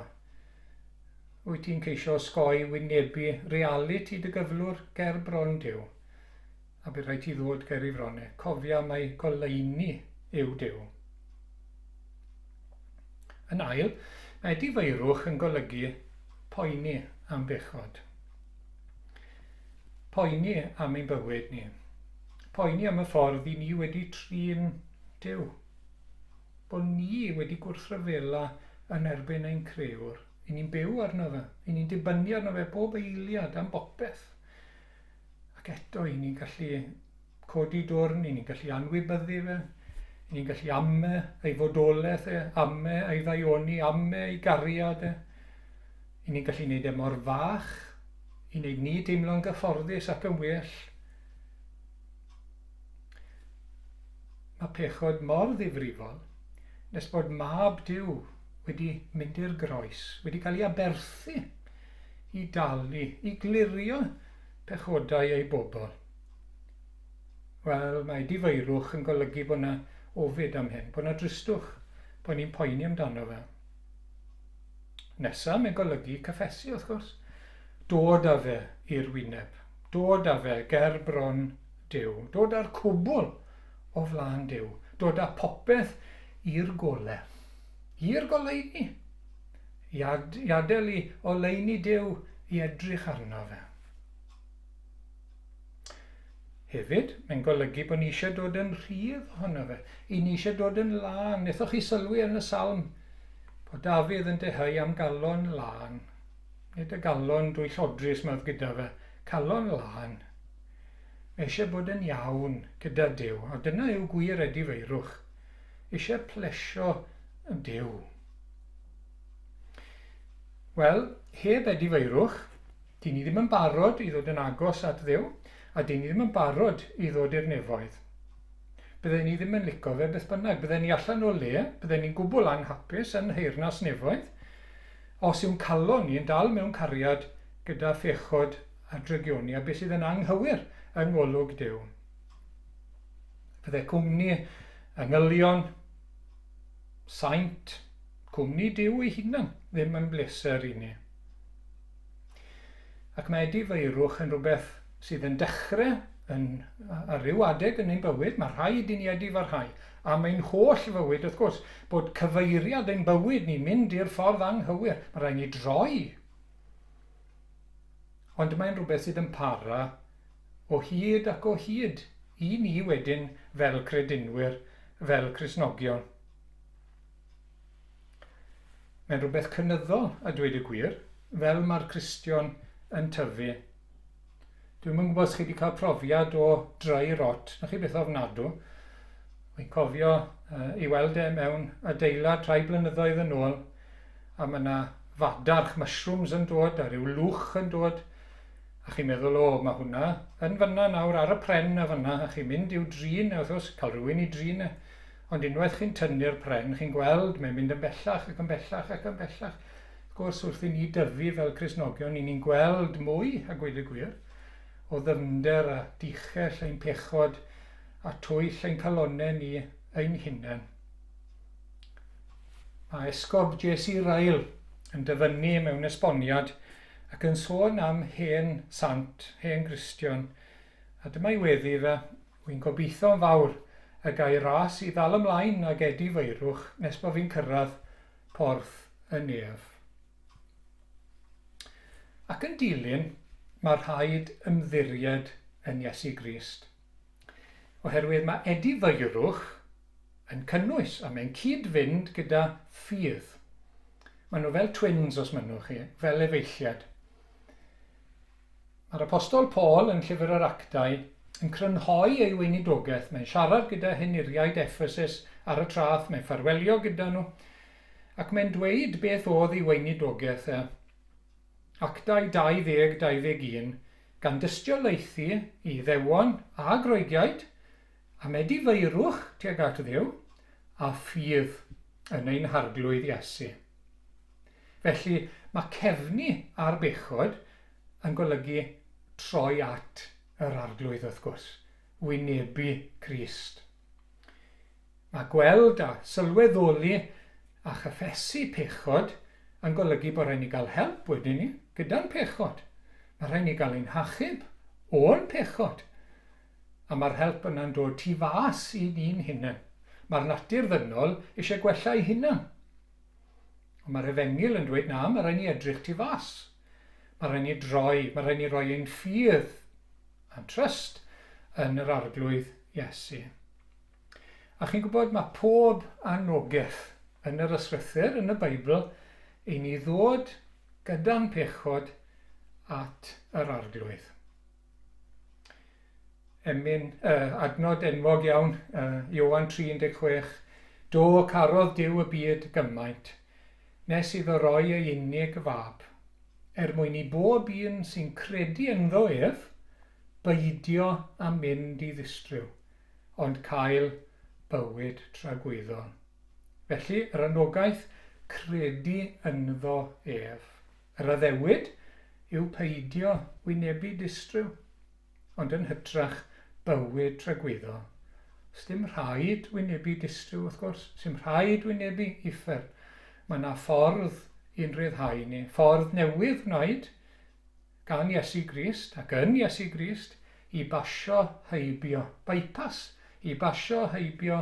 Wyt ti'n ceisio osgoi wynebu realiti dy gyflwr ger bron Duw? A bydd rhaid ti ddod ger ei fron e. Cofia mai goleuni yw Duw. Yn ail, mae edifeirwch yn golygu poeni am bechod. Poeni am ein bywyd ni. Poeni am y ffordd i ni wedi trin Duw. Bod ni wedi gwrthryfela yn erbyn ein Crëwr. I ni'n byw arno fe. I ni'n dibynnu arno fe bob eiliad am bopeth. Ac eto, i ni'n gallu codi dwrn, i ni'n gallu anwybyddu fe, i ni'n gallu ame ei fodolaeth e, ame ei ddaioni, ame ei gariad e. I ni'n gallu neud e mor fach, i wneud ni deimlo'n gyfforddus ac yn well. Mae pechod mor ddifrifol nes bod mab Duw wedi mynd i'r groes, wedi cael ei aberthu i dalu, i glirio pechodau ei bobl. Wel, mae difeirwch yn golygu bod yna ofid am hyn, bod yna dristwch, bod ni'n poeni amdano fe. Nesa, mae'n golygu cyffesu, wrth gwrs. Dod â fe i'r wyneb. Dod â fe ger bron Duw. Dod â'r cwbl o flaen Duw. Dod â popeth i'r gole. I'r goleuni. I, ad, i adael i oleuni Duw i edrych arno fe. Hefyd, mae'n golygu bod ni eisiau dod yn rhydd ohono fe. I ni eisiau dod yn lân. Nethoch chi sylwi yn y salm bod Dafydd yn deheu am galon lân. Nid y galon dwyllodrus mae oedd gyda fe, calon lân. Mae eisiau bod yn iawn gyda Duw, a dyna yw gwir edifeirwch. Eisiau plesio Duw. Wel, heb edifeirwch, dyn ni ddim yn barod i ddod yn agos at Dduw, a dyn ni ddim yn barod i ddod i'r nefoedd. Bydden ni ddim yn lico fe beth bynnag, bydden ni allan o le, bydden ni'n gwbl anhapus yn nheyrnas nefoedd, Os yw'n calon ni yn dal mewn cariad gyda phechod a drygioni a beth sydd yn anghywir yng ngolwg Duw. Fydde cwmni angylion, saint, cwmni Duw ei hunan ddim yn bleser i ni. Ac mae edifeirwch yn rhywbeth sydd yn dechrau yn, ar ryw adeg yn ein bywyd, mae rhaid i ni edifarhau am ein holl fywyd, wrth gwrs, bod cyfeiriad ein bywyd ni'n mynd i'r ffordd anghywir, mae rhaid ni droi. Ond mae'n rhywbeth sydd yn para o hyd ac o hyd i ni wedyn fel credinwyr, fel Cristnogion. Mae'n rhywbeth cynyddol, a dweud y gwir, fel mae'r Cristion yn tyfu. Dwi'm yn gwybod os chi wedi cael profiad o dry rot, na chi beth ofnadw. Wy'n cofio uh, i weld e mewn adeilad rhai blynyddoedd yn ôl, a mae yna fadarch mushrooms yn dod, a rhyw lwch yn dod, a chi'n meddwl, o, mae hwnna yn fyna nawr ar y pren a fyna, a chi'n mynd i'w drin e, wrth gwrs, cael rhywun i drin e. Ond unwaith chi'n tynnu'r pren, chi'n gweld, mae'n mynd yn bellach ac yn bellach ac yn bellach. Wrth gwrs, wrth i ni dyfu fel Cristnogion, ni'n ni'n gweld mwy, a gweud y gwir, o ddyfnder a dichell ein pechod a twyll ein calonnau ni ein hunain. Mae Esgob J.C. Ryle yn dyfynnu mewn esboniad ac yn sôn am hen sant, hen Gristion, a dyma'i weddi fe, Wi'n gobeithio'n fawr y ga i ras i ddal ymlaen ag edifeirwch nes bo fi'n cyrraedd porth y nef. Ac yn dilyn, mae rhaid ymddiried yn Iesu Grist. Oherwydd mae edifeirwch yn cynnwys a mae'n cyd-fynd gyda ffydd. Maen nhw fel twins os mynnwch chi, fel efeilliad. Mae'r Apostol Paul yn Llyfr yr Actau yn crynhoi ei weinidogaeth. Mae'n siarad gyda henuriaid Ephesus ar y traeth, mae'n ffarwelio gyda nhw, ac mae'n dweud beth oedd ei weinidogaeth e. Actau 20, 21, gan dystiolaethu i Iddewon a Groegiaid am edifeirwch tuag at Dduw a ffydd yn ein Harglwydd Iesu. Felly, mae cefnu ar bechod yn golygu troi at yr Arglwydd, wrth gwrs, wynebu Crist. Mae gweld a sylweddoli a chyffesu pechod yn golygu bod rhaid ni gael help wedyn ni gyda'n pechod. Mae rhaid ni gael ein hachub o'n pechod. A mae'r help yna'n dod tu fas i ni'n hunain. Mae'r natur ddynol eisiau gwella ei hunan. Ond mae'r efengyl yn dweud na, mae rhaid ni edrych tu fas. Mae rhaid ni droi, mae rhaid ni roi ein ffydd a'n trust yn yr Arglwydd Iesu. A chi'n gwybod, mae pob anogaeth yn yr ysgrythur, yn y Beibl, i ni ddod gyda'n pechod at yr Arglwydd. Emyn, uh, adnod enwog iawn, uh, Ioan 3.16, Do, carodd Duw y byd gymaint, nes iddo roi ei unig fab, er mwyn i bob un sy'n credu ynddo ef, beidio â mynd i ddistryw, ond cael bywyd tragwyddol. Felly, yr anogaeth, credu ynddo ef. Yr addewid yw peidio wynebu distryw. ond yn hytrach bywyd tragwyddol. Sdim rhaid wynebu distryw, wrth gwrs, sdim rhaid wynebu uffern. Mae yna ffordd i'n rhyddhau ni, ffordd newydd wnaed gan Iesu Grist ac yn Iesu Grist i basio heibio, bypass, i basio heibio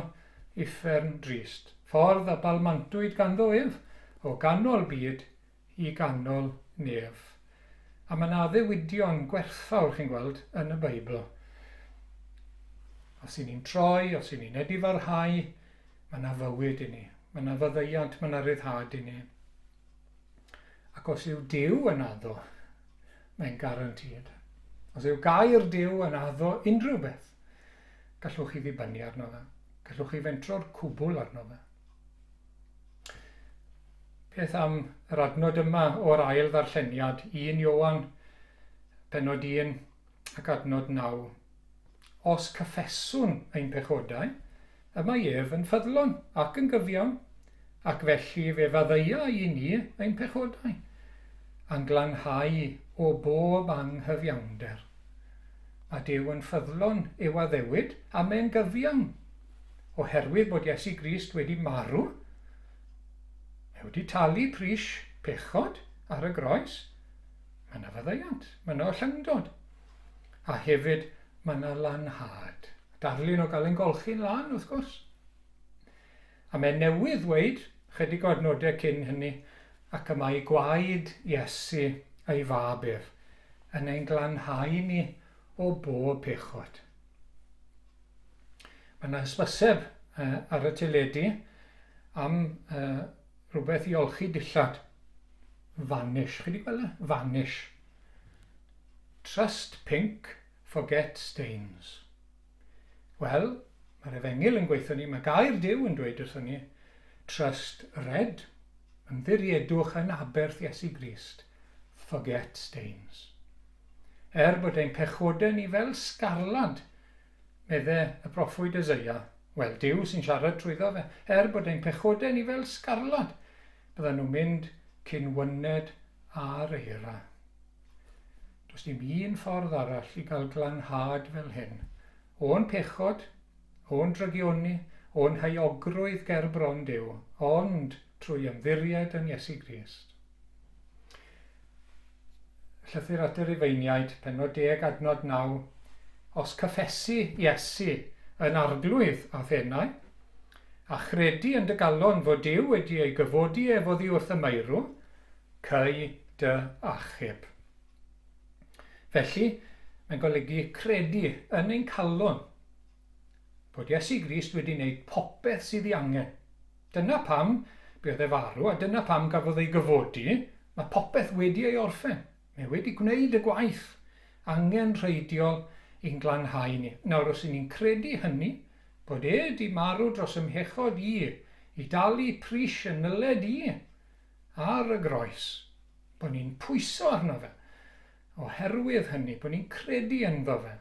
uffern drist. Ffordd a balmantwyd ganddo ef o ganol byd i ganol nef. A mae 'na addewidion gwerthfawr, chi'n gweld, yn y Beibl. Os y'n ni'n troi, os y'n ni'n edifarhau, mae 'na fywyd i ni, mae 'na faddeuant, mae 'na ryddhad i ni. Ac os yw Duw yn addo, mae'n guaranteed. Os yw gair Duw yn addo unrhyw beth, gallwch chi ddibynnu arno fe. Gallwch chi fentro'r cwbl arno fe. Beth am yr adnod yma o'r ail ddarlleniad, 1 Ioan, penod 1 ac adnod 9. Os cyffeswn ein pechodau, y mae ef yn ffyddlon ac yn gyfiawn, ac felly fe faddeia i ni ein pechodau, a'n glanhau o bob anghyfiawnder. Mae Duw yn ffyddlon i'w addewid, a mae'n gyfiawn. Oherwydd bod Iesu Grist wedi marw, mae wedi talu pris pechod ar y groes, Mae yna faddeuant, mae yna ollyngdod. A hefyd, mae yna lanhad. Darlun o gael ein golchi'n lân, wrth gwrs. A mae newydd ddweud, chydig o adnodau cyn hynny, ac y mae gwaed Iesu ei fab ef yn ein glanhau ni o bob pechod. Mae yna hysbyseb ar y teledu am rhywbeth i olchi dillad. Vanish. Chi wedi gweld e? Vanish. Trust pink, forget stains. Wel, mae'r efengyl yn gweithio ni, mae gair Duw yn dweud wrthon ni, trust red, ymddiriedwch yn aberth Iesu Grist, forget stains. Er bod ein pechodau ni fel sgarlad, medde y proffwyd Eseia, wel, Duw sy'n siarad trwyddo fe, er bod ein pechodau ni fel sgarlad, byddan nhw'n mynd cyn wyned a'r eira. Does dim un ffordd arall i gael glanhad fel hyn. O'n pechod, o'n drygioni, o'n heuogrwydd ger bron Duw, ond trwy ymddiried yn Iesu Grist. Llythyr at y Rufeiniaid, pennod 10, adnod 9. Os cyffesu Iesu yn arglwydd a thenau, a chredu yn dy galon fod Duw wedi ei gyfodi ef oddi wrth y meirw, Cy dy achub. Felly, mae'n golygu credu yn ein calon bod Iesu Grist wedi wneud popeth sydd ei angen. Dyna pam buodd e farw a dyna pam gafodd ei gyfodi. Mae popeth wedi ei orffen. Mae wedi gwneud y gwaith angenrheidiol i'n glanhau ni. Nawr, os y'n ni'n credu hynny, bod e 'di marw dros 'y mhechod i, i dalu pris 'y nyled i, ar y groes, bod ni'n pwyso arno fe, oherwydd hynny, bod ni'n credu ynddo fe,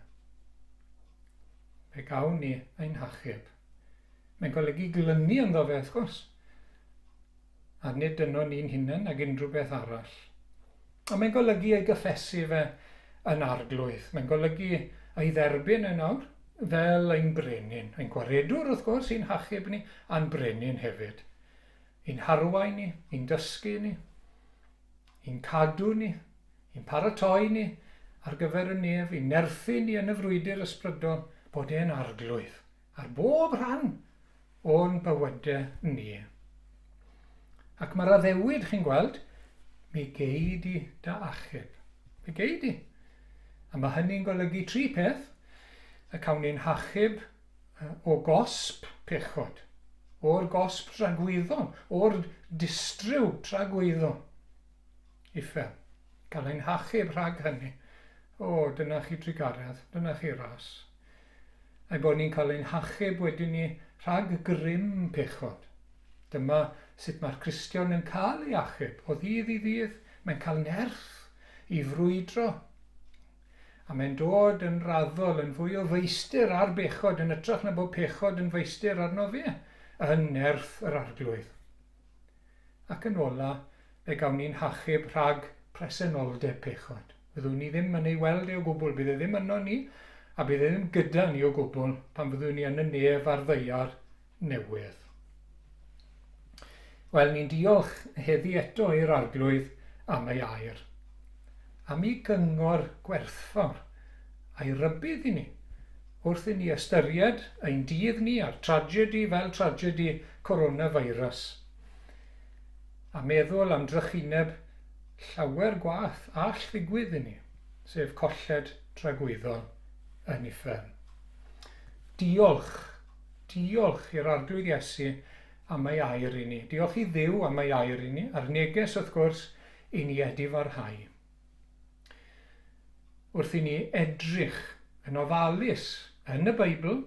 fe gawn ni ein hachub. Mae'n golygu glynu ynddo fe, wrth gwrs, a nid yno ni'n hunain ag unrhyw beth arall. A mae'n golygu ei gyffesu fe yn arglwydd. Mae'n golygu ei dderbyn e nawr fel ein brenin, ein gwaredwr wrth gwrs, i'n hachub ni, a'n brenin hefyd. I'n harwain ni, i'n dysgu ni, i'n cadw ni, i'n paratoi ni ar gyfer y nef, i'n nerthu ni yn y frwydr ysbrydol, bod e'n arglwydd ar bob rhan o'n bywydau ni. Ac mae'r addewid, chi'n gweld, mi gei di dy achub. Mi gei di. A mae hynny'n golygu tri peth. Y cawn ni'n hachub o gosb pechod, o'r gosb tragwyddol, o'r distryw tragwyddol. Uffern. Cael ein hachub rhag hynny. O, dyna chi drugaredd, dyna chi ras. A'i bod ni'n cael ein hachub wedyn ni rhag grym pechod. Dyma sut mae'r Cristion yn cael ei achub. O ddydd i ddydd, mae'n cael nerth i frwydro A mae'n dod yn raddol yn fwy o feistr ar bechod yn ytrach na bod pechod yn feistr arno fe, yn nerth yr Arglwydd. Ac yn ola, fe gawn ni'n hachub rhag presenoldeb pechod. Fyddwn ni ddim yn ei weld e o gwbl, bydd e ddim yno ni, a bydd e ddim gyda ni o gwbl pan fyddwn ni yn y nef a'r ddaear newydd. Wel, ni'n diolch heddi eto i'r Arglwydd am ei air, am ei gyngor gwerthfawr a'i rybudd i ni wrth i ni ystyried ein dydd ni a'r tragedy fel tragedy coronavirus, a meddwl am drychineb llawer gwaeth all ddigwydd i ni, sef colled tragwyddol yn uffern. Diolch Diolch i'r Arglwydd Iesu am ei air i ni. Diolch i Dduw am ei air i ni, a'r neges, wrth gwrs, i ni edifarhau. Wrth i ni edrych yn ofalus yn y Beibl,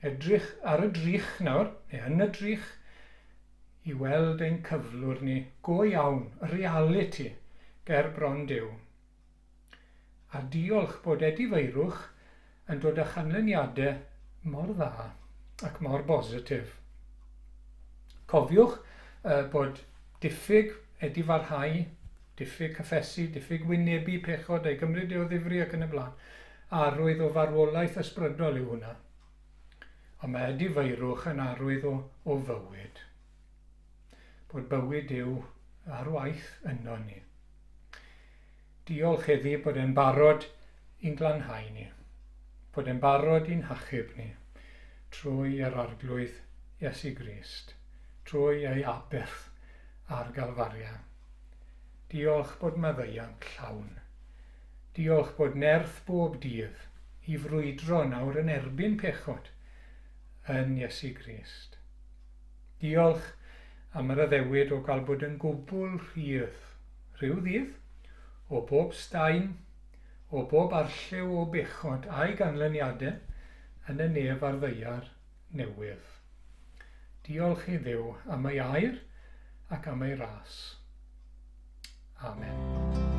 edrych ar y drych nawr, neu yn y drych, i weld ein cyflwr ni go iawn, y realiti, ger bron Duw. A diolch bod edifeirwch yn dod â chanlyniadau mor dda ac mor bositif. Cofiwch uh, bod diffyg edifarhau, diffyg cyffesu, diffyg wynebu pechod a'i gymryd e o ddifri ac yn y blaen, arwydd o farwolaeth ysbrydol yw hwnna. Ond mae edifeirwch yn arwydd o, o fywyd. Bod bywyd yw ar waith yno ni. Diolch iddi bod e'n barod i'n glanhau ni, bod e'n barod i'n hachub ni, trwy yr Arglwydd Iesu Grist, trwy ei aberth ar Galfaria. Diolch bod maddeuant llawn. Diolch bod nerth bob dydd i frwydro nawr yn erbyn pechod yn Iesu Grist. Diolch am yr addewid o gael bod yn gwbl rhydd, rhyw ddydd, o bob staen, o bob arlliw o bechod a'i ganlyniadau yn y nef a'r ddaear newydd. Diolch i Dduw am ei air ac am ei ras. Amen.